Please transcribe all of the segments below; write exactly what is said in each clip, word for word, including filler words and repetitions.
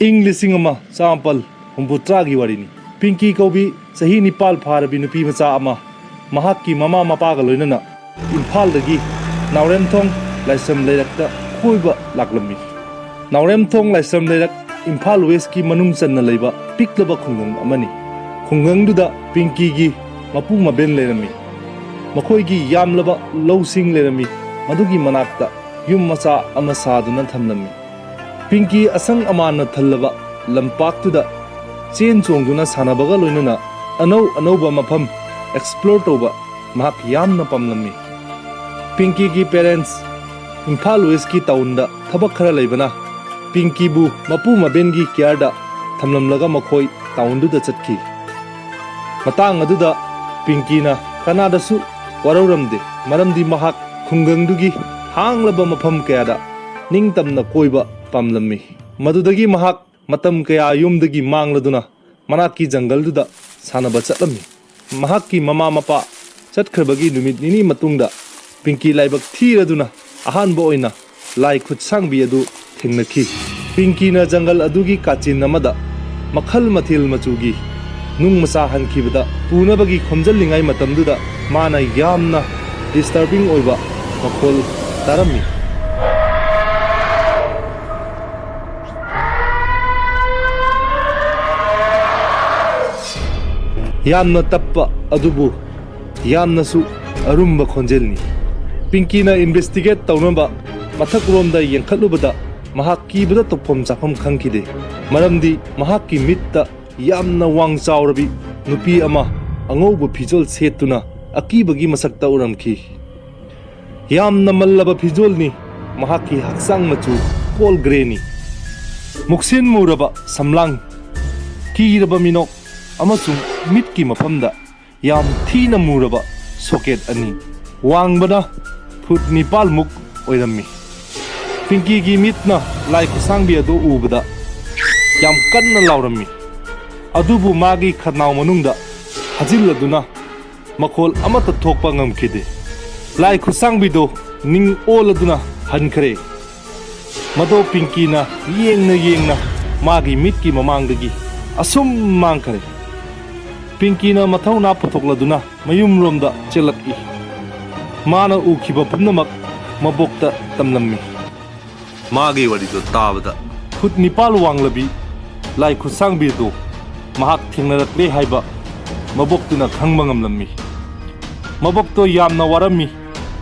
ꯏꯪ ꯂꯤꯁꯤꯡ ꯑꯃ ꯆꯥꯃꯥꯄꯜ ꯍꯨꯝꯐꯨꯇꯔꯥꯒꯤ ꯋꯥꯔꯤꯅꯤ꯫ ꯄꯤꯡꯀꯤ ꯀꯧꯕꯤ ꯆꯍꯤ ꯅꯤꯄꯥꯜ ꯐꯥꯔꯕꯤ ꯅꯨꯄꯤ ꯃꯆꯥ ꯑꯃ ꯃꯍꯥꯛꯀꯤ ꯃꯃꯥ ꯃꯄꯥꯒ ꯂꯣꯏꯅꯅ ꯏꯝꯐꯥꯜꯗꯒꯤ ꯅꯥꯎꯔꯦꯝꯊꯣꯡ ꯂꯥꯏꯁ꯭ꯔꯝ ꯂꯩꯔꯛꯇ ꯀꯣꯏꯕ ꯂꯥꯛꯂꯝꯃꯤ꯫ ꯅꯥꯎꯔꯦꯝꯊꯣꯡ ꯂꯥꯏꯁ꯭ꯔꯝ ꯂꯩꯔꯛ ꯏꯝꯐꯥꯜ ꯋꯦꯁꯀꯤ ꯃꯅꯨꯡ ꯆꯟꯅ ꯂꯩꯕ ꯄꯤꯛꯂꯕ ꯈꯨꯡꯒꯪ ꯑꯃꯅꯤ꯫ ꯈꯨꯡꯒꯪꯗꯨꯗ ꯄꯤꯡꯀꯤꯒꯤ ꯃꯄꯨ ꯃꯕꯦꯟ ꯂꯩꯔꯝꯃꯤ꯫ ꯃꯈꯣꯏꯒꯤ ꯌꯥꯝꯂꯕ ꯂꯧꯁꯤꯡ ꯂꯩꯔꯝꯃꯤ꯫ ꯃꯗꯨꯒꯤ ꯃꯅꯥꯛꯇ ꯌꯨꯝ ꯃꯆꯥ ꯑꯃ ꯁꯥꯗꯨꯅ ꯊꯝꯂꯝꯃꯤ꯫ ꯄꯤꯡꯀꯤ ꯑꯁꯪ ꯑꯃꯥꯟꯅ ꯊꯜꯂꯕ ꯂꯝꯄꯥꯛꯇꯨꯗ ꯆꯦꯟ ꯆꯣꯡꯗꯨꯅ ꯁꯥꯟꯅꯕꯒ ꯂꯣꯏꯅꯅ ꯑꯅꯧ ꯑꯅꯧꯕ ꯃꯐꯝ ꯑꯦꯛꯁꯄ꯭ꯂꯣꯔ ꯇꯧꯕ ꯃꯍꯥꯛ ꯌꯥꯝꯅ ꯄꯥꯝꯂꯝꯃꯤ꯫ ꯄꯤꯡꯀꯤꯒꯤ ꯄꯦꯔꯦꯟꯁ ꯏꯝꯐꯥꯜ ꯋꯦꯁꯀꯤ ꯇꯥꯎꯟꯗ ꯊꯕꯛ ꯈꯔ ꯂꯩꯕꯅ ꯄꯤꯡꯀꯤꯕꯨ ꯃꯄꯨ ꯃꯕꯦꯟꯒꯤ ꯀꯤꯌꯔꯗ ꯊꯝꯂꯝꯂꯒ ꯃꯈꯣꯏ ꯇꯥꯎꯟꯗꯨꯗ ꯆꯠꯈꯤ꯫ ꯃꯇꯥꯡ ꯑꯗꯨꯗ ꯄꯤꯡꯀꯤꯅ ꯀꯅꯥꯗꯁꯨ ꯋꯥꯔꯧꯔꯝꯗꯦ, ꯃꯔꯝꯗꯤ ꯃꯍꯥꯛ ꯈꯨꯡꯒꯪꯗꯨꯒꯤ ꯍꯥꯡꯂꯕ ꯃꯐꯝ ꯀꯌꯥꯗ ꯅꯤꯡꯇꯝꯅ ꯀꯣꯏꯕ ꯄꯥꯝꯂꯝꯃꯤ꯫ ꯃꯗꯨꯗꯒꯤ ꯃꯍꯥꯛ ꯃꯇꯝ ꯀꯌꯥ ꯌꯨꯝꯗꯒꯤ ꯃꯥꯡꯂꯗꯨꯅ ꯃꯅꯥꯛꯀꯤ ꯖꯪꯒꯜꯗꯨꯗ ꯁꯥꯟꯅꯕ ꯆꯠꯂꯝꯃꯤ꯫ ꯃꯍꯥꯛꯀꯤ ꯃꯃꯥ ꯃꯄꯥ ꯆꯠꯈ꯭ꯔꯕꯒꯤ ꯅꯨꯃꯤꯠ ꯅꯤꯅꯤ ꯃꯇꯨꯡꯗ ꯄꯤꯡꯀꯤ ꯂꯥꯏꯕꯛ ꯊꯤꯔꯗꯨꯅ ꯑꯍꯥꯟꯕ ꯑꯣꯏꯅ ꯂꯥꯏ ꯈꯨꯠꯁꯥꯡꯕꯤ ꯑꯗꯨ ꯊꯦꯡꯅꯈꯤ꯫ ꯄꯤꯡꯀꯤꯅ ꯖꯪꯒꯜ ꯑꯗꯨꯒꯤ ꯀꯥꯆꯤꯟ ꯑꯃꯗ ꯃꯈꯜ ꯃꯊꯦꯜ ꯃꯆꯨꯒꯤ ꯅꯨꯡ ꯃꯆꯥ ꯍꯟꯈꯤꯕꯗ ꯄꯨꯅꯕꯒꯤ ꯈꯣꯝꯖꯤꯜꯂꯤꯉꯩ ꯃꯇꯝꯗꯨꯗ ꯃꯥꯅ ꯌꯥꯝꯅ ꯗꯤꯁꯇꯔꯕꯤꯡ ꯑꯣꯏꯕ ꯃꯈꯣꯜ ꯇꯥꯔꯝꯃꯤ꯫ ꯌꯥꯝꯅ ꯇꯞꯄ ꯑꯗꯨꯕꯨ ꯌꯥꯝꯅꯁꯨ ꯑꯔꯨꯝꯕ ꯈꯣꯟꯖꯦꯜꯅꯤ꯫ ꯄꯤꯡꯀꯤꯅ ꯏꯟꯚꯦꯁꯇꯤꯒꯦꯠ ꯇꯧꯅꯕ ꯃꯊꯛꯔꯣꯝꯗ ꯌꯦꯡꯈꯠꯂꯨꯕꯗ ꯃꯍꯥꯛ ꯀꯤꯕꯗ ꯇꯧꯐꯝ ꯆꯥꯐꯝ ꯈꯪꯈꯤꯗꯦ, ꯃꯔꯝꯗꯤ ꯃꯍꯥꯛꯀꯤ ꯃꯤꯠꯇ ꯌꯥꯝꯅ ꯋꯥꯡ ꯆꯥꯎꯔꯕꯤ ꯅꯨꯄꯤ ꯑꯃ ꯑꯉꯧꯕ ꯐꯤꯖꯣꯜ ꯁꯦꯠꯇꯨꯅ ꯑꯀꯤꯕꯒꯤ ꯃꯁꯛꯇ ꯎꯔꯝꯈꯤ꯫ ꯌꯥꯝꯅ ꯃꯜꯂꯕ ꯐꯤꯖꯣꯜꯅꯤ꯫ ꯃꯍꯥꯛꯀꯤ ꯍꯛꯆꯥꯡ ꯃꯆꯨ ꯀꯣꯜ ꯒ꯭ꯔꯦꯅꯤ꯫ ꯃꯨꯛꯁꯤꯟ ꯃꯨꯔꯕ ꯁꯝꯂꯥꯡ, ꯀꯤꯔꯕ ꯃꯤꯅꯣꯛ ꯑꯃꯁꯨꯡ ꯃꯤꯠꯀꯤ ꯃꯐꯝꯗ ꯌꯥꯝ ꯊꯤꯅ ꯃꯨꯔꯕ ꯁꯣꯀꯦꯠ ꯑꯅꯤ꯫ ꯋꯥꯡꯕꯅ ꯐꯨꯠ ꯅꯤꯄꯥꯜꯃꯨꯛ ꯑꯣꯏꯔꯝꯃꯤ꯫ ꯄꯤꯡꯀꯤꯒꯤ ꯃꯤꯠꯅ ꯂꯥꯏ ꯈꯨꯠꯁꯥꯡꯕꯤ ꯑꯗꯨ ꯎꯕꯗ ꯌꯥꯝ ꯀꯟꯅ ꯂꯥꯎꯔꯝꯃꯤ꯫ ꯑꯗꯨꯕꯨ ꯃꯥꯒꯤ ꯈꯅꯥꯎ ꯃꯅꯨꯡꯗ ꯐꯥꯖꯤꯜꯂꯗꯨꯅ ꯃꯈꯣꯜ ꯑꯃꯠꯇ ꯊꯣꯛꯄ ꯉꯝꯈꯤꯗꯦ꯫ ꯂꯥꯏ ꯈꯨꯠꯁꯥꯡꯕꯤꯗꯣ ꯅꯤꯡ ꯑꯣꯜꯂꯗꯨꯅ ꯍꯟꯈ꯭ꯔꯦ꯫ ꯃꯗꯣ ꯄꯤꯡꯀꯤꯅ ꯌꯦꯡꯅ ꯌꯦꯡꯅ ꯃꯥꯒꯤ ꯃꯤꯠꯀꯤ ꯃꯃꯥꯡꯗꯒꯤ ꯑꯁꯨꯝ ꯃꯥꯡꯈꯔꯦ꯫ ꯄꯤꯡꯀꯤꯅ ꯃꯊꯧꯅꯥ ꯄꯨꯊꯣꯛꯂꯗꯨꯅ ꯃꯌꯨꯝꯂꯣꯝꯗ ꯆꯦꯜꯂꯛꯏ꯫ ꯃꯥꯅ ꯎꯈꯤꯕ ꯄꯨꯝꯅꯃꯛ ꯃꯕꯣꯛꯇ ꯇꯝꯂꯝꯃꯤ꯫ ꯃꯥꯒꯤ ꯋꯥꯔꯤꯗꯣ ꯇꯥꯕꯗ ꯈꯨꯠ ꯅꯤꯄꯥꯜ ꯋꯥꯡꯂꯕꯤ ꯂꯥꯏ ꯈꯨꯠꯁꯥꯡꯕꯤꯗꯨ ꯃꯍꯥꯛ ꯊꯦꯡꯅꯔꯛꯂꯦ ꯍꯥꯏꯕ ꯃꯕꯣꯛꯇꯨꯅ ꯈꯪꯕ ꯉꯝꯂꯝꯃꯤ꯫ ꯃꯕꯣꯛꯇꯣ ꯌꯥꯝꯅ ꯋꯥꯔꯝꯃꯤ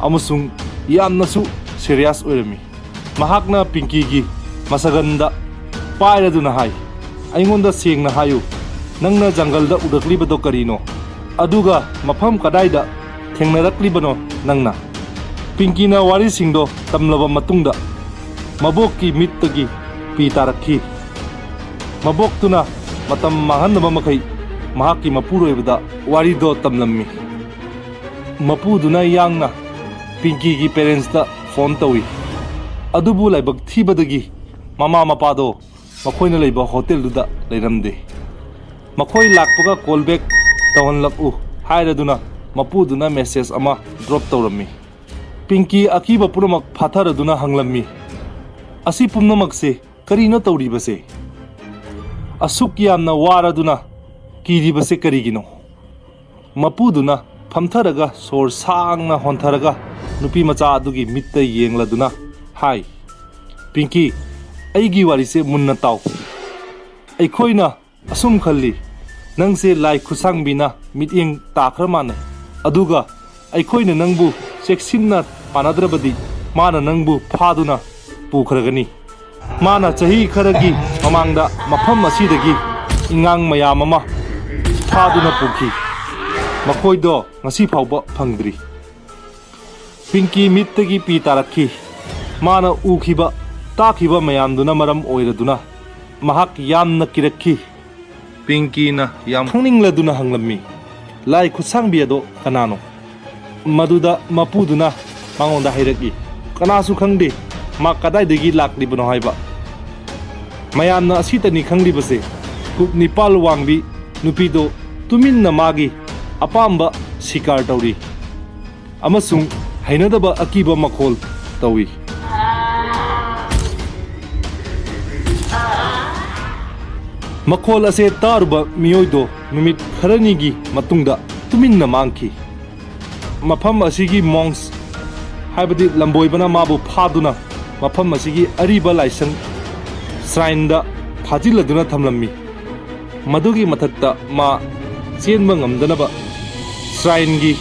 ꯑꯃꯁꯨꯡ ꯌꯥꯝꯅꯁꯨ ꯁꯤꯔꯤꯌꯁ ꯑꯣꯏꯔꯝꯃꯤ꯫ ꯃꯍꯥꯛꯅ ꯄꯤꯡꯀꯤꯒꯤ ꯃꯁꯒꯟꯗ ꯄꯥꯏꯔꯗꯨꯅ ꯍꯥꯏ, "ꯑꯩꯉꯣꯟꯗ ꯁꯦꯡꯅ ꯍꯥꯏꯌꯨ, ꯅꯪꯅ ꯖꯪꯒꯜꯗ ꯎꯔꯛꯂꯤꯕꯗꯣ ꯀꯔꯤꯅꯣ? ꯑꯗꯨꯒ ꯃꯐꯝ ꯀꯗꯥꯏꯗ ꯊꯦꯡꯅꯔꯛꯂꯤꯕꯅꯣ ꯅꯪꯅ?" ꯄꯤꯡꯀꯤꯅ ꯋꯥꯔꯤꯁꯤꯡꯗꯣ ꯇꯝꯂꯕ ꯃꯇꯨꯡꯗ ꯃꯕꯣꯛꯀꯤ ꯃꯤꯠꯇꯒꯤ ꯄꯤ ꯇꯥꯔꯛꯈꯤ꯫ ꯃꯕꯣꯛꯇꯨꯅ ꯃꯇꯝ ꯃꯥꯡꯍꯟꯗꯕ ꯃꯈꯩ ꯃꯍꯥꯛꯀꯤ ꯃꯄꯨꯔꯣꯏꯕꯗ ꯋꯥꯔꯤꯗꯣ ꯇꯝꯂꯝꯃꯤ꯫ ꯃꯄꯨꯗꯨꯅ ꯌꯥꯡꯅ ꯄꯤꯡꯀꯤꯒꯤ ꯄꯦꯔꯦꯟꯁꯇ ꯐꯣꯟ ꯇꯧꯏ꯫ ꯑꯗꯨꯕꯨ ꯂꯥꯏꯕꯛ ꯊꯤꯕꯗꯒꯤ ꯃꯃꯥ ꯃꯄꯥꯗꯣ ꯃꯈꯣꯏꯅ ꯂꯩꯕ ꯍꯣꯇꯦꯜꯗꯨꯗ ꯂꯩꯔꯝꯗꯦ꯫ ꯃꯈꯣꯏ ꯂꯥꯛꯄꯒ ꯀꯣꯜ ꯕꯦꯛ ꯇꯧꯍꯜꯂꯛꯎ ꯍꯥꯏꯔꯗꯨꯅ ꯃꯄꯨꯗꯨꯅ ꯃꯦꯁꯦꯖ ꯑꯃ ꯗ꯭ꯔꯣꯞ ꯇꯧꯔꯝꯃꯤ꯫ ꯄꯤꯡꯀꯤ ꯑꯀꯤꯕ ꯄꯨꯝꯅꯃꯛ ꯐꯥꯊꯔꯗꯨꯅ ꯍꯪꯂꯝꯃꯤ, "ꯑꯁꯤ ꯄꯨꯝꯅꯃꯛꯁꯦ ꯀꯔꯤꯅꯣ ꯇꯧꯔꯤꯕꯁꯦ? ꯑꯁꯨꯛ ꯌꯥꯝꯅ ꯋꯥꯔꯗꯨꯅ ꯀꯤꯔꯤꯕꯁꯦ ꯀꯔꯤꯒꯤꯅꯣ?" ꯃꯄꯨꯗꯨꯅ ꯐꯝꯊꯔꯒ ꯁꯣꯔ ꯁꯥꯡꯅ ꯍꯣꯟꯊꯔꯒ ꯅꯨꯄꯤ ꯃꯆꯥ ꯑꯗꯨꯒꯤ ꯃꯤꯠꯇ ꯌꯦꯡꯂꯗꯨꯅ ꯍꯥꯏ, "ꯄꯤꯡꯀꯤ, ꯑꯩꯒꯤ ꯋꯥꯔꯤꯁꯦ ꯃꯨꯟꯅ ꯇꯥꯎ꯫ ꯑꯩꯈꯣꯏꯅ ꯑꯁꯨꯝ ꯈꯜꯂꯤ, ꯅꯪꯁꯦ ꯂꯥꯏ ꯈꯨꯠꯁꯥꯡꯕꯤꯅ ꯃꯤꯠꯌꯦꯡ ꯇꯥꯈ꯭ꯔ ꯃꯥꯟꯅꯩ꯫ ꯑꯗꯨꯒ ꯑꯩꯈꯣꯏꯅ ꯅꯪꯕꯨ ꯆꯦꯛꯁꯤꯟꯅ ꯄꯥꯟꯅꯗ꯭ꯔꯕꯗꯤ ꯃꯥꯅ ꯅꯪꯕꯨ ꯐꯥꯗꯨꯅ ꯄꯨꯈ꯭ꯔꯒꯅꯤ꯫ ꯃꯥꯅ ꯆꯍꯤ ꯈꯔꯒꯤ ꯃꯃꯥꯡꯗ ꯃꯐꯝ ꯑꯁꯤꯗꯒꯤ ꯏꯉꯥꯡ ꯃꯌꯥꯝ ꯑꯃ ꯐꯥꯗꯨꯅ ꯄꯨꯈꯤ꯫ ꯃꯈꯣꯏꯗꯣ ꯉꯁꯤ ꯐꯥꯎꯕ ꯐꯪꯗ꯭ꯔꯤ꯫" ꯄꯤꯡꯀꯤ ꯃꯤꯠꯇꯒꯤ ꯄꯤ ꯇꯥꯔꯛꯈꯤ꯫ ꯃꯥꯅ ꯎꯈꯤꯕ, ꯇꯥꯈꯤꯕ ꯃꯌꯥꯝꯗꯨꯅ ꯃꯔꯝ ꯑꯣꯏꯔꯗꯨꯅ ꯃꯍꯥꯛ ꯌꯥꯝꯅ ꯀꯤꯔꯛꯈꯤ꯫ ꯄꯤꯡꯀꯤꯅ ꯌꯥꯝ ꯈꯪꯅꯤꯡꯂꯗꯨꯅ ꯍꯪꯂꯝꯃꯤ, "ꯂꯥꯏ ꯈꯨꯠꯁꯥꯡꯕꯤ ꯑꯗꯣ ꯀꯅꯥꯅꯣ?" ꯃꯗꯨꯗ ꯃꯄꯨꯗꯨꯅ ꯃꯉꯣꯟꯗ ꯍꯥꯏꯔꯛꯏ, "ꯀꯅꯥꯁꯨ ꯈꯪꯗꯦ ꯃꯥ ꯀꯗꯥꯏꯗꯒꯤ ꯂꯥꯛꯂꯤꯕꯅꯣ ꯍꯥꯏꯕ꯫ ꯃꯌꯥꯝꯅ ꯑꯁꯤꯇꯅꯤ ꯈꯪꯂꯤꯕꯁꯦ, ꯐꯨꯠ ꯅꯤꯄꯥꯜ ꯋꯥꯡꯕꯤ ꯅꯨꯄꯤꯗꯣ ꯇꯨꯃꯤꯟꯅ ꯃꯥꯒꯤ ꯑꯄꯥꯝꯕ ꯁꯤꯀꯥꯔ ꯇꯧꯔꯤ ꯑꯃꯁꯨꯡ ꯍꯩꯅꯗꯕ ꯑꯀꯤꯕ ꯃꯈꯣꯜ ꯇꯧꯏ꯫" ꯃꯈꯣꯜ ꯑꯁꯦ ꯇꯥꯔꯨꯕ ꯃꯤꯑꯣꯏꯗꯣ ꯅꯨꯃꯤꯠ ꯈꯔꯅꯤꯒꯤ ꯃꯇꯨꯡꯗ ꯇꯨꯃꯤꯟꯅ ꯃꯥꯡꯈꯤ꯫ ꯃꯐꯝ ꯑꯁꯤꯒꯤ ꯃꯣꯡꯁ, ꯍꯥꯏꯕꯗꯤ ꯂꯝꯕꯣꯏꯕꯅ ꯃꯥꯕꯨ ꯐꯥꯗꯨꯅ ꯃꯐꯝ ꯑꯁꯤꯒꯤ ꯑꯔꯤꯕ ꯂꯥꯏꯁꯪ ꯁ꯭ꯔꯥꯏꯟꯗ ꯐꯥꯖꯤꯜꯂꯗꯨꯅ ꯊꯝꯂꯝꯃꯤ꯫ ꯃꯗꯨꯒꯤ ꯃꯊꯛꯇ ꯃꯥ ꯆꯦꯟꯕ ꯉꯝꯗꯅꯕ ꯁ꯭ꯔꯥꯏꯟꯒꯤ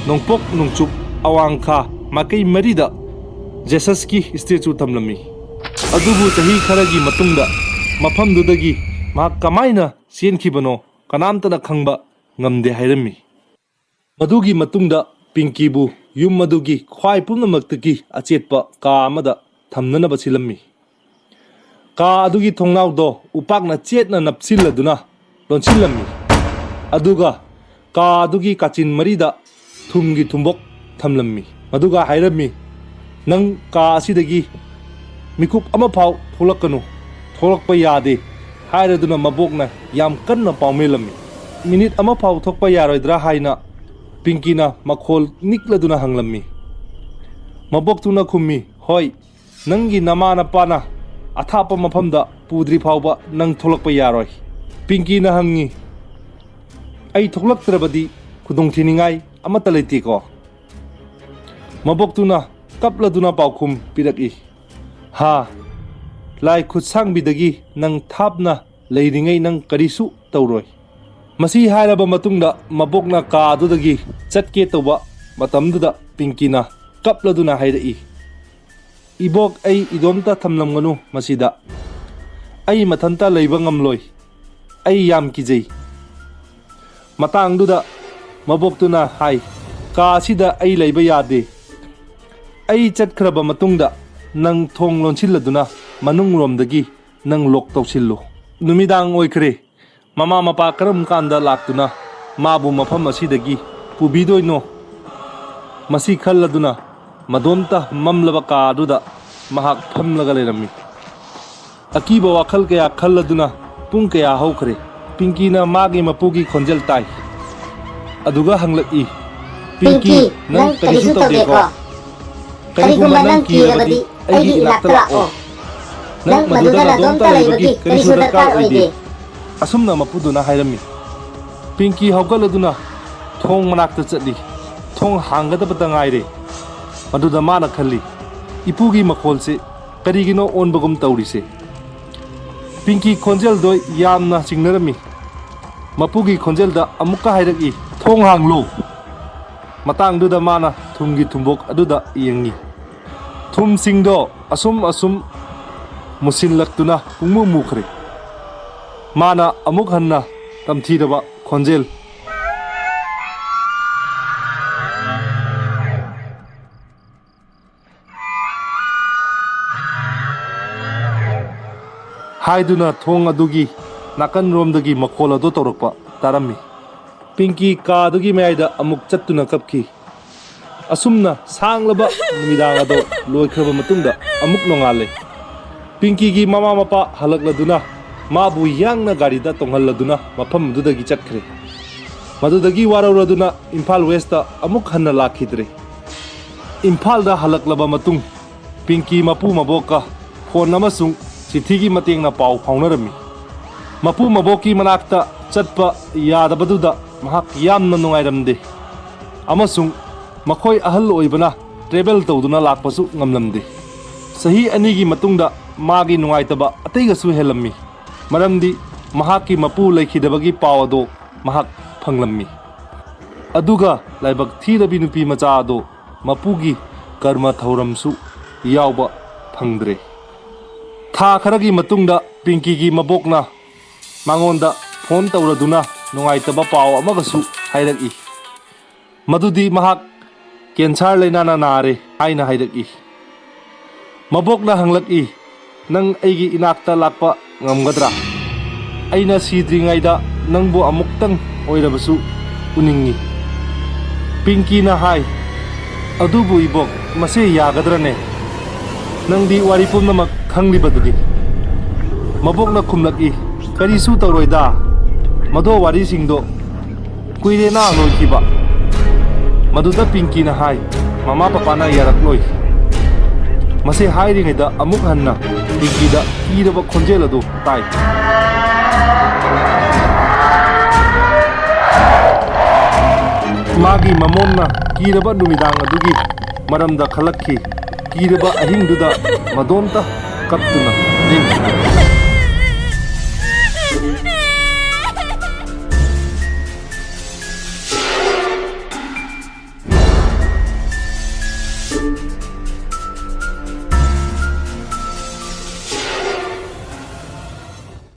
ꯅꯣꯡꯄꯣꯛ ꯅꯣꯡꯆꯨꯞ ꯑꯋꯥꯡ ꯈꯥ ꯃꯥꯏꯀꯩ ꯃꯔꯤꯗ ꯖꯦꯁꯁꯀꯤ ꯁ꯭ꯇꯦꯆꯨ ꯊꯝꯂꯝꯃꯤ꯫ ꯑꯗꯨꯕꯨ ꯆꯍꯤ ꯈꯔꯒꯤ ꯃꯇꯨꯡꯗ ꯃꯐꯝꯗꯨꯗꯒꯤ ꯃꯍꯥꯛ ꯀꯃꯥꯏꯅ ꯆꯦꯟꯈꯤꯕꯅꯣ ꯀꯅꯥꯝꯇꯅ ꯈꯪꯕ ꯉꯝꯗꯦ ꯍꯥꯏꯔꯝꯃꯤ꯫ ꯃꯗꯨꯒꯤ ꯃꯇꯨꯡꯗ ꯄꯤꯡꯀꯤꯕꯨ ꯌꯨꯝ ꯑꯗꯨꯒꯤ ꯈ꯭ꯋꯥꯏ ꯄꯨꯝꯅꯃꯛꯇꯒꯤ ꯑꯆꯦꯠꯄ ꯀꯥ ꯑꯃꯗ ꯊꯝꯅꯅꯕ ꯁꯤꯜꯂꯝꯃꯤ꯫ ꯀꯥ ꯑꯗꯨꯒꯤ ꯊꯣꯡꯅꯥꯎꯗꯣ ꯎꯄꯥꯛꯅ ꯆꯦꯠꯅ ꯅꯞꯁꯤꯜꯂꯗꯨꯅ ꯂꯣꯟꯁꯤꯜꯂꯝꯃꯤ꯫ ꯑꯗꯨꯒ ꯀꯥ ꯑꯗꯨꯒꯤ ꯀꯥꯆꯤꯟ ꯃꯔꯤꯗ ꯊꯨꯝꯒꯤ ꯊꯨꯝꯕꯣꯛ ꯊꯝꯂꯝꯃꯤ꯫ ꯃꯗꯨꯒ ꯍꯥꯏꯔꯝꯃꯤ, "ꯅꯪ ꯀꯥ ꯑꯁꯤꯗꯒꯤ ꯃꯤꯀꯨꯞ ꯑꯃꯐꯥꯎ ꯊꯣꯛꯂꯛꯀꯅꯨ, ꯊꯣꯛꯂꯛꯄ ꯌꯥꯗꯦ" ꯍꯥꯏꯔꯗꯨꯅ ꯃꯕꯣꯛꯅ ꯌꯥꯝ ꯀꯟꯅ ꯄꯥꯎꯃꯦꯜꯂꯝꯃꯤ꯫ "ꯃꯤꯅꯤꯠ ꯑꯃꯐꯥꯎ ꯊꯣꯛꯄ ꯌꯥꯔꯣꯏꯗ꯭ꯔꯥ?" ꯍꯥꯏꯅ ꯄꯤꯡꯀꯤꯅ ꯃꯈꯣꯜ ꯅꯤꯛꯂꯗꯨꯅ ꯍꯪꯂꯝꯃꯤ꯫ ꯃꯕꯣꯛꯇꯨꯅ ꯈꯨꯝꯃꯤ, "ꯍꯣꯏ, ꯅꯪꯒꯤ ꯅꯃꯥ ꯅꯄꯥꯅ ꯑꯊꯥꯞꯄ ꯃꯐꯝꯗ ꯄꯨꯗ꯭ꯔꯤ ꯐꯥꯎꯕ ꯅꯪ ꯊꯣꯛꯂꯛꯄ ꯌꯥꯔꯣꯏ꯫" ꯄꯤꯡꯀꯤꯅ ꯍꯪꯉꯤ, "ꯑꯩ ꯊꯣꯛꯂꯛꯇ꯭ꯔꯕꯗꯤ ꯈꯨꯗꯣꯡꯊꯤꯅꯤꯡꯉꯥꯏ ꯑꯃꯠꯇ ꯂꯩꯇꯦꯀꯣ?" ꯃꯕꯣꯛꯇꯨꯅ ꯀꯞꯂꯗꯨꯅ ꯄꯥꯎꯈꯨꯝ ꯄꯤꯔꯛꯏ, "ꯍꯥ, ꯂꯥꯏ ꯈꯨꯠꯁꯥꯡꯕꯤꯗꯒꯤ ꯅꯪ ꯊꯥꯞꯅ ꯂꯩꯔꯤꯉꯩ ꯅꯪ ꯀꯔꯤꯁꯨ ꯇꯧꯔꯣꯏ꯫" ꯃꯁꯤ ꯍꯥꯏꯔꯕ ꯃꯇꯨꯡꯗ ꯃꯕꯣꯛꯅ ꯀꯥ ꯑꯗꯨꯗꯒꯤ ꯆꯠꯀꯦ ꯇꯧꯕ ꯃꯇꯝꯗꯨꯗ ꯄꯤꯡꯀꯤꯅ ꯀꯞꯂꯗꯨꯅ ꯍꯥꯏꯔꯛꯏ, "ꯏꯕꯣꯛ, ꯑꯩ ꯏꯗꯣꯝꯇ ꯊꯝꯂꯝꯒꯅꯨ ꯃꯁꯤꯗ꯫ ꯑꯩ ꯃꯊꯟꯇ ꯂꯩꯕ ꯉꯝꯂꯣꯏ꯫ ꯑꯩ ꯌꯥꯝ ꯀꯤꯖꯩ꯫" ꯃꯇꯥꯡꯗꯨꯗ ꯃꯕꯣꯛꯇꯨꯅ ꯍꯥꯏ, "ꯀꯥ ꯑꯁꯤꯗ ꯑꯩ ꯂꯩꯕ ꯌꯥꯗꯦ꯫ ꯑꯩ ꯆꯠꯈ꯭ꯔꯕ ꯃꯇꯨꯡꯗ ꯅꯪ ꯊꯣꯡ ꯂꯣꯟꯁꯤꯜꯂꯗꯨꯅ ꯃꯅꯨꯡꯂꯣꯝꯗꯒꯤ ꯅꯪ ꯂꯣꯛ ꯇꯧꯁꯤꯜꯂꯨ꯫" ꯅꯨꯃꯤꯗꯥꯡ ꯑꯣꯏꯈ꯭ꯔꯦ꯫ ꯃꯃꯥ ꯃꯄꯥ ꯀꯔꯝ ꯀꯥꯟꯗ ꯂꯥꯛꯇꯨꯅ ꯃꯥꯕꯨ ꯃꯐꯝ ꯑꯁꯤꯗꯒꯤ ꯄꯨꯕꯤꯗꯣꯏꯅꯣ? ꯃꯁꯤ ꯈꯜꯂꯗꯨꯅ ꯃꯗꯣꯝꯇ ꯃꯝꯂꯕ ꯀꯥ ꯑꯗꯨꯗ ꯃꯍꯥꯛ ꯐꯝꯂꯒ ꯂꯩꯔꯝꯃꯤ꯫ ꯑꯀꯤꯕ ꯋꯥꯈꯜ ꯀꯌꯥ ꯈꯜꯂꯗꯨꯅ ꯄꯨꯡ ꯀꯌꯥ ꯍꯧꯈ꯭ꯔꯦ꯫ ꯄꯤꯡꯀꯤꯅ ꯃꯥꯒꯤ ꯃꯄꯨꯒꯤ ꯈꯣꯟꯖꯦꯜ ꯇꯥꯏ꯫ ꯑꯗꯨꯒ ꯍꯪꯂꯛꯏ, "ꯄꯤꯡꯀꯤ, ꯅꯪ ꯀꯔꯤꯁꯨ ꯇꯧꯗꯦꯀꯣ? ꯀꯔꯤꯒꯨꯝꯕ ꯅꯪ ꯀꯤꯔꯕꯗꯤ ꯑꯩꯒꯤ ꯏꯅꯥꯛꯇ ꯂꯥꯛꯑꯣ꯫ ꯅꯪ ꯃꯗꯨꯗ ꯅꯗꯣꯝꯇ ꯂꯩꯕꯒꯤ ꯀꯔꯤꯁꯨ ꯗꯔꯀꯥꯔ ꯑꯣꯏꯗꯦ꯫" ꯑꯁꯨꯝꯅ ꯃꯄꯨꯗꯨꯅ ꯍꯥꯏꯔꯝꯃꯤ꯫ ꯄꯤꯡꯀꯤ ꯍꯧꯒꯠꯂꯗꯨꯅ ꯊꯣꯡ ꯃꯅꯥꯛꯇ ꯆꯠꯂꯤ꯫ ꯊꯣꯡ ꯍꯥꯡꯒꯗꯕꯇ ꯉꯥꯏꯔꯦ꯫ ꯃꯗꯨꯗ ꯃꯥꯅ ꯈꯜꯂꯤ, "ꯏꯄꯨꯒꯤ ꯃꯈꯣꯜꯁꯦ ꯀꯔꯤꯒꯤꯅꯣ ꯑꯣꯟꯕꯒꯨꯝ ꯇꯧꯔꯤꯁꯦ?" ꯄꯤꯡꯀꯤ ꯈꯣꯟꯖꯦꯜꯗꯣ ꯌꯥꯝꯅ ꯆꯤꯡꯅꯔꯝꯃꯤ꯫ ꯃꯄꯨꯒꯤ ꯈꯣꯟꯖꯦꯜꯗ ꯑꯃꯨꯛꯀ ꯍꯥꯏꯔꯛꯏ, "ꯊꯣꯡ ꯍꯥꯡꯂꯣ!" ꯃꯇꯥꯡꯗꯨꯗ ꯃꯥꯅ ꯊꯨꯝꯒꯤ ꯊꯨꯝꯕꯣꯛ ꯑꯗꯨꯗ ꯌꯦꯡꯉꯤ꯫ ꯊꯨꯝꯁꯤꯡꯗꯣ ꯑꯁꯨꯝ ꯑꯁꯨꯝ ꯃꯨꯁꯤꯜꯂꯛꯇꯨꯅ ꯄꯨꯡꯃꯨ ꯃꯨꯈ꯭ꯔꯦ꯫ ꯃꯥꯅ ꯑꯃꯨꯛ ꯍꯟꯅ ꯇꯝꯊꯤꯔꯕ ꯈꯣꯟꯖꯦꯜ ꯍꯥꯏꯗꯨꯅ ꯊꯣꯡ ꯑꯗꯨꯒꯤ ꯅꯥꯀꯟꯔꯣꯝꯗꯒꯤ ꯃꯈꯣꯜ ꯑꯗꯨ ꯇꯧꯔꯛꯄ ꯇꯥꯔꯝꯃꯤ꯫ ꯄꯤꯡꯀꯤ ꯀꯥ ꯑꯗꯨꯒꯤ ꯃꯌꯥꯏꯗ ꯑꯃꯨꯛ ꯆꯠꯇꯨꯅ ꯀꯞꯈꯤ꯫ ꯑꯁꯨꯝꯅ ꯁꯥꯡꯂꯕ ꯅꯨꯃꯤꯗꯥꯡ ꯑꯗꯨ ꯂꯣꯏꯈ꯭ꯔꯕ ꯃꯇꯨꯡꯗ ꯑꯃꯨꯛ ꯅꯣꯡꯉꯥꯜꯂꯦ꯫ ꯄꯤꯡꯀꯤꯒꯤ ꯃꯃꯥ ꯃꯄꯥ ꯍꯜꯂꯛꯂꯗꯨꯅ ꯃꯥꯕꯨ ꯌꯥꯡꯅ ꯒꯥꯔꯤꯗ ꯇꯣꯡꯍꯜꯂꯗꯨꯅ ꯃꯐꯝ ꯑꯗꯨꯗꯒꯤ ꯆꯠꯈ꯭ꯔꯦ꯫ ꯃꯗꯨꯗꯒꯤ ꯋꯥꯔꯧꯔꯗꯨꯅ ꯏꯝꯐꯥꯜ ꯋꯦꯁꯇ ꯑꯃꯨꯛ ꯍꯟꯅ ꯂꯥꯛꯈꯤꯗ꯭ꯔꯦ꯫ ꯏꯝꯐꯥꯜꯗ ꯍꯜꯂꯛꯂꯕ ꯃꯇꯨꯡ ꯄꯤꯡꯀꯤ ꯃꯄꯨ ꯃꯕꯣꯛꯀ ꯐꯣꯟ ꯑꯃꯁꯨꯡ ꯆꯤꯊꯤꯒꯤ ꯃꯇꯦꯡꯅ ꯄꯥꯎ ꯐꯥꯎꯅꯔꯝꯃꯤ꯫ ꯃꯄꯨ ꯃꯕꯣꯛꯀꯤ ꯃꯅꯥꯛꯇ ꯆꯠꯄ ꯌꯥꯗꯕꯗꯨꯗ ꯃꯍꯥꯛ ꯌꯥꯝꯅ ꯅꯨꯡꯉꯥꯏꯔꯝꯗꯦ ꯑꯃꯁꯨꯡ ꯃꯈꯣꯏ ꯑꯍꯜ ꯑꯣꯏꯕꯅ ꯇ꯭ꯔꯦꯚꯦꯜ ꯇꯧꯗꯨꯅ ꯂꯥꯛꯄꯁꯨ ꯉꯝꯂꯝꯗꯦ꯫ ꯆꯍꯤ ꯑꯅꯤꯒꯤ ꯃꯇꯨꯡꯗ ꯃꯥꯒꯤ ꯅꯨꯡꯉꯥꯏꯇꯕ ꯑꯇꯩꯒꯁꯨ ꯍꯦꯜꯂꯝꯃꯤ, ꯃꯔꯝꯗꯤ ꯃꯍꯥꯛꯀꯤ ꯃꯄꯨ ꯂꯩꯈꯤꯗꯕꯒꯤ ꯄꯥꯎ ꯑꯗꯨ ꯃꯍꯥꯛ ꯐꯪꯂꯝꯃꯤ꯫ ꯑꯗꯨꯒ ꯂꯥꯏꯕꯛ ꯊꯤꯔꯕꯤ ꯅꯨꯄꯤ ꯃꯆꯥ ꯑꯗꯨ ꯃꯄꯨꯒꯤ ꯀꯔꯃ ꯊꯧꯔꯝꯁꯨ ꯌꯥꯎꯕ ꯐꯪꯗ꯭ꯔꯦ꯫ ꯊꯥ ꯈꯔꯒꯤ ꯃꯇꯨꯡꯗ ꯄꯤꯡꯀꯤꯒꯤ ꯃꯕꯣꯛꯅ ꯃꯉꯣꯟꯗ ꯐꯣꯟ ꯇꯧꯔꯗꯨꯅ ꯅꯨꯡꯉꯥꯏꯇꯕ ꯄꯥꯎ ꯑꯃꯒꯁꯨ ꯍꯥꯏꯔꯛꯏ꯫ ꯃꯗꯨꯗꯤ ꯃꯍꯥꯛ ꯀꯦꯟꯁꯔ ꯂꯥꯏꯅꯥꯅ ꯅꯥꯔꯦ ꯍꯥꯏꯅ ꯍꯥꯏꯔꯛꯏ꯫ ꯃꯕꯣꯛꯅ ꯍꯪꯂꯛꯏ, "ꯅꯪ ꯑꯩꯒꯤ ꯏꯅꯥꯛꯇ ꯂꯥꯛꯄ ꯉꯝꯒꯗ꯭ꯔꯥ? ꯑꯩꯅ ꯁꯤꯗ꯭ꯔꯤꯉꯩꯗ ꯅꯪꯕꯨ ꯑꯃꯨꯛꯇꯪ ꯑꯣꯏꯔꯕꯁꯨ ꯎꯅꯤꯡꯏ꯫" ꯄꯤꯡꯀꯤꯅ ꯍꯥꯏ, "ꯑꯗꯨꯕꯨ ꯏꯕꯣꯛ, ꯃꯁꯤ ꯌꯥꯒꯗ꯭ꯔꯅꯦ? ꯅꯪꯗꯤ ꯋꯥꯔꯤ ꯄꯨꯝꯅꯃꯛ ꯈꯪꯂꯤꯕꯗꯨꯅꯤ꯫" ꯃꯕꯣꯛꯅ ꯈꯨꯝꯂꯛꯏ, "ꯀꯔꯤꯁꯨ ꯇꯧꯔꯣꯏꯗ, ꯃꯗꯣ ꯋꯥꯔꯤꯁꯤꯡꯗꯣ ꯀꯨꯏꯔꯦꯅ ꯂꯣꯏꯈꯤꯕ꯫ ꯃꯗꯨꯗ ꯄꯤꯡꯀꯤꯅ ꯍꯥꯏ, ꯃꯃꯥ ꯄꯄꯥꯅ ꯌꯥꯔꯛꯂꯣꯏ꯫" ꯃꯁꯤ ꯍꯥꯏꯔꯤꯉꯩꯗ ꯑꯃꯨꯛ ꯍꯟꯅ ꯄꯤꯡꯀꯤꯗ ꯀꯤꯔꯕ ꯈꯣꯟꯖꯦꯜ ꯑꯗꯨ ꯇꯥꯏ꯫ ꯃꯥꯒꯤ ꯃꯃꯣꯝꯅ ꯀꯤꯔꯕ ꯅꯨꯃꯤꯗꯥꯡ ꯑꯗꯨꯒꯤ ꯃꯔꯝꯗ ꯈꯜꯂꯛꯈꯤ꯫ ꯀꯤꯔꯕ ꯑꯍꯤꯡꯗꯨꯗ ꯃꯗꯣꯝꯇ ꯀꯞꯇꯨꯅ ꯂꯦꯟꯈꯤ꯫